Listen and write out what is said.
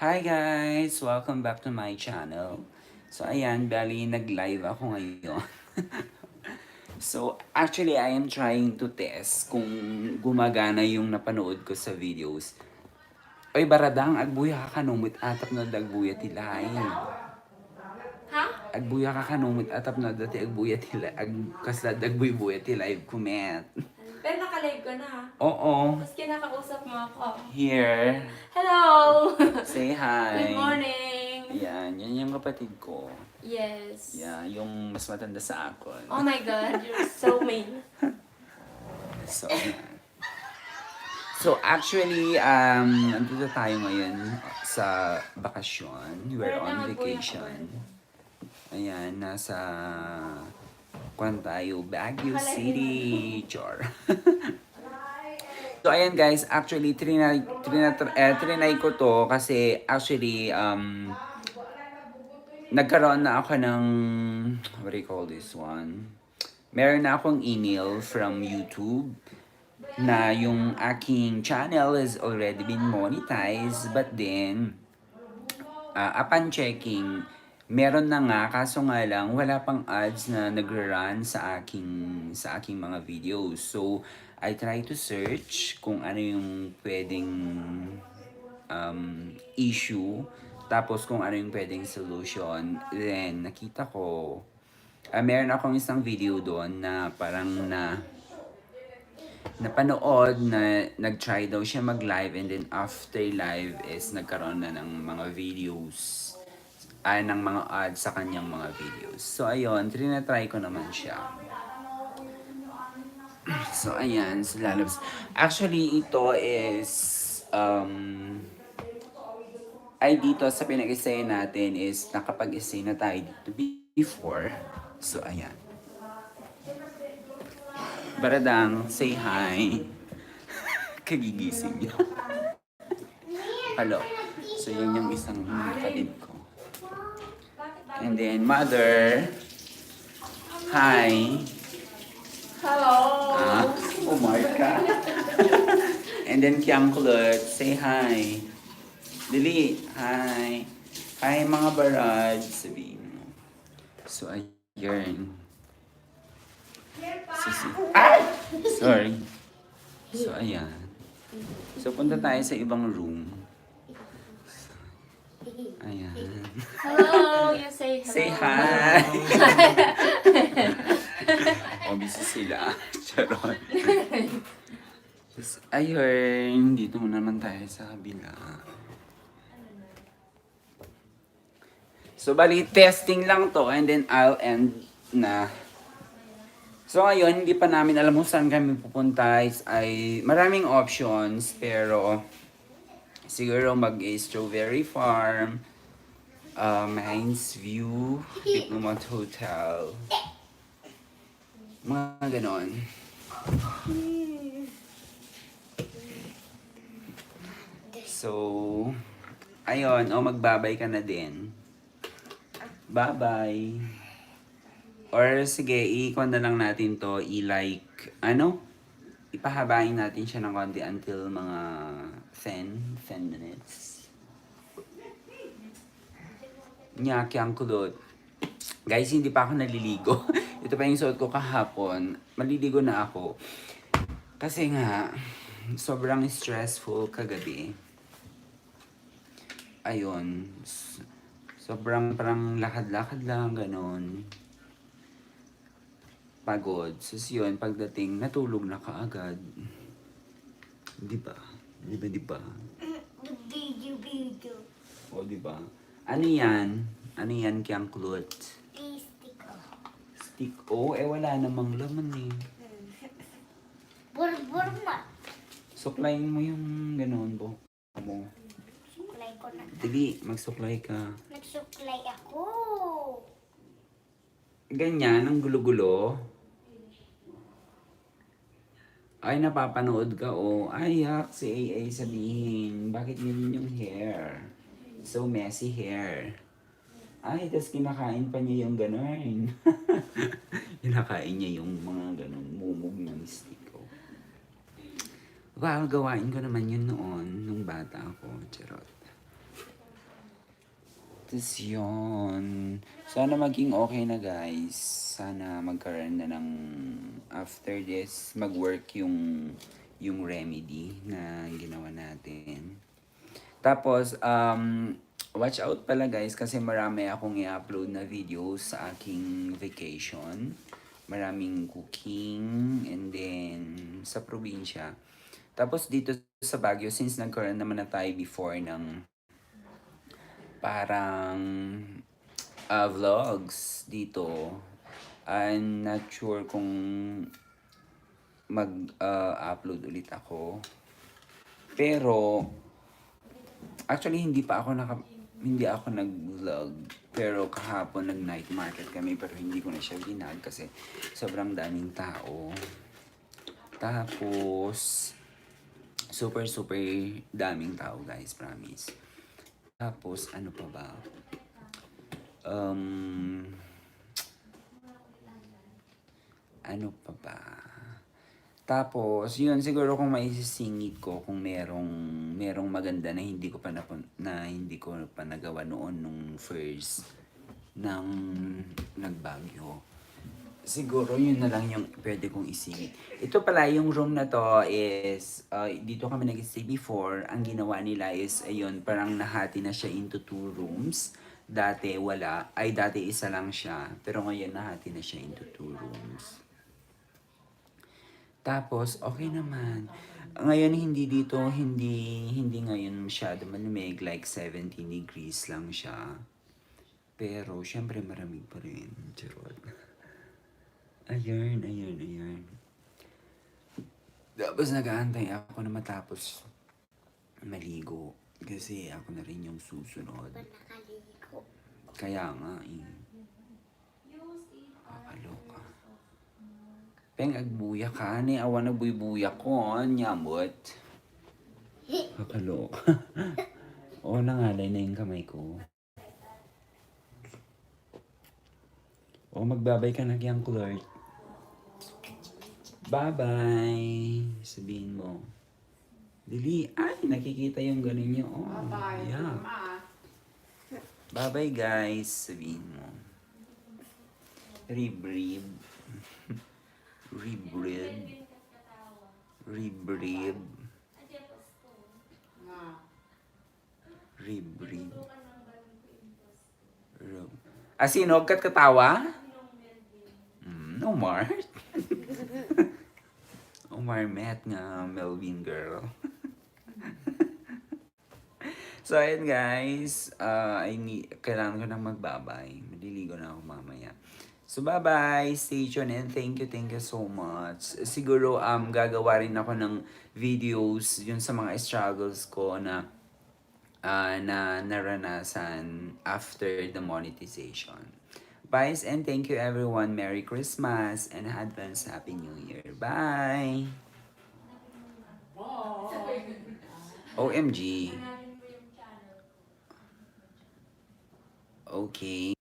Hi guys! Welcome back to my channel. So ayan, bali nag-live ako ngayon. So actually I am trying to test kung gumagana yung napanood ko sa videos. Oy baradang, agbuya ka kanumit atap na dagbuya tilay. Ha? Agbuya ka kanumit atap na dati agbuya tilay. Kasla dagbuy-buya tilay kumet. Pero naka-live ka na. Oo, Tapos kinakausap mo ako. here. Hello! Say hi. Good morning! Yan, yan yung kapatid ko. Yes. Yeah, yung mas matanda sa akin. Oh my God, you're so mean. So, so actually, nandito tayo ngayon sa bakasyon. We're Pero on nakabuya ka vacation. Ayan, nasa kwan tayo, Baguio Akala City. Chor. So, ayan guys, actually, trinay ko to kasi actually, nagkaroon na ako ng, what do you call this one? Meron na akong email from YouTube na yung aking channel is already been monetized, but then upon checking, meron na nga kaso nga lang wala pang ads na nagre-run sa aking mga videos. So I try to search kung ano yung pwedeng issue, tapos kung ano yung pwedeng solution. Then nakita ko meron akong isang video doon na parang napanood na nag-try daw siya mag-live, and then after live is nagkaroon na ng mga videos ng mga ads sa kanyang mga videos. So ayun, trinatry ko naman siya. So ayan, so lalabas. Actually, ito is ay dito sa pinag-essay natin is nakapag-essay na tayo dito before. So ayan. Baradang, say hi. Kagigising niyo. Hello. So, yun yung isang kapatid ko. And then, mother. Hi. Hello! Umar ka. And then, Kiang Kulot, say hi. Dili, hi. Hi, mga Barads. Sabihin mo. So, ayun. Ah! Sorry. So, ayan. So, punta tayo sa ibang room. Ayan. Hello! You say hello. Say hi! O, busy sila. Charot. Tapos, ayun. Dito mo naman tayo sa kabila. So, bali, testing lang to. And then, I'll end na. So, ngayon, hindi pa namin alam kung saan kami pupunta. Ay, maraming options. Pero, siguro mag-strawberry farm. Mines View, Diplomat Hotel. Mga ganon. So, ayun, magbabay ka na din. Bye-bye. Or sige, i-con na lang natin to, i-like, ipahabain natin siya ng konti until mga 10 minutes. Nyaki ang kulot. Guys, hindi pa ako naliligo. Ito pa yung suot ko kahapon. Maliligo na ako. Kasi nga, sobrang stressful kagabi. Ayun. Sobrang parang lakad-lakad lang, ganon. Pagod. Sus yun, pagdating, natulog na kaagad. Di ba? Di ba? O, di ba? Ano yan? Ano yan, Kiang Kulot? Stick O? Wala namang laman eh. Burbur ma. Suklayin mo yung ganon mo. Suklay ko na. Dili, magsuklay ka. Nagsuklay ako. Ganyan, ang gulo-gulo. Ay, napapanood ka, oh. Ay, yak, si AA sabihin. Bakit ganyan yung hair? So messy hair. Ay, tas kinakain pa niya yung gano'n. Kinakain niya yung mga gano'n mumog ng stick, oh. Well, gawain ko naman yun noon, nung bata ako. Charot. Tapos yun. Sana maging okay na guys. Sana magkaroon na ng after this mag-work yung remedy na ginawa natin. Tapos watch out pala guys kasi marami akong i-upload na videos sa aking vacation. Maraming cooking and then sa probinsya. Tapos dito sa Baguio since nagkaroon naman na tayo before ng parang vlogs dito. I'm not sure kung mag-upload ulit ako. Pero, actually hindi ako nag-vlog. Pero kahapon nag-night market kami pero hindi ko na siya ginag kasi sobrang daming tao. Tapos, super daming tao guys, promise. Tapos, ano pa ba? Ano pa ba? Tapos, yun siguro kung maisisingit ko kung merong maganda na hindi ko pa nagawa noon nung first ng nagbagyo. Siguro yun na lang yung pwede kong isingit. Ito pala yung room na to is dito kami nag-stay before. Ang ginawa nila is ayun, parang nahati na siya into 2 rooms. Dati isa lang siya. Pero ngayon nahati na siya into 2 rooms. Tapos, okay naman. Ngayon, hindi ngayon masyado malamig. Like, 17 degrees lang siya. Pero, syempre, maraming pa rin. Charot. Ayun. Tapos, nag-aantay ako na matapos maligo. Kasi ako na rin yung susunod. Ba't nakaligo? Kaya nga, eh. Kakaloka. Peng agbuya ka ni awan na buy-buya ko nyamot. Kakaloka. Oo, nangalay na yung kamay ko. O magbabay ka na kiyang Clark. Bye-bye. Sabihin mo. Dili. Ay, nakikita yung galing niyo. Oh, Bye-bye. yeah. Bye-bye guys. Sabihin mo. Rib. Sinog kat katawa? Omar. Omar met nga Melvin girl. So, ayun guys. Kailangan ko nang magbabay. Maliligo na ako mamaya. So, bye-bye. Stay tuned and thank you so much. Siguro, gagawa rin ako ng videos yun sa mga struggles ko na naranasan after the monetization. Bye and thank you everyone. Merry Christmas and advance Happy New Year. Bye! OMG. Okay.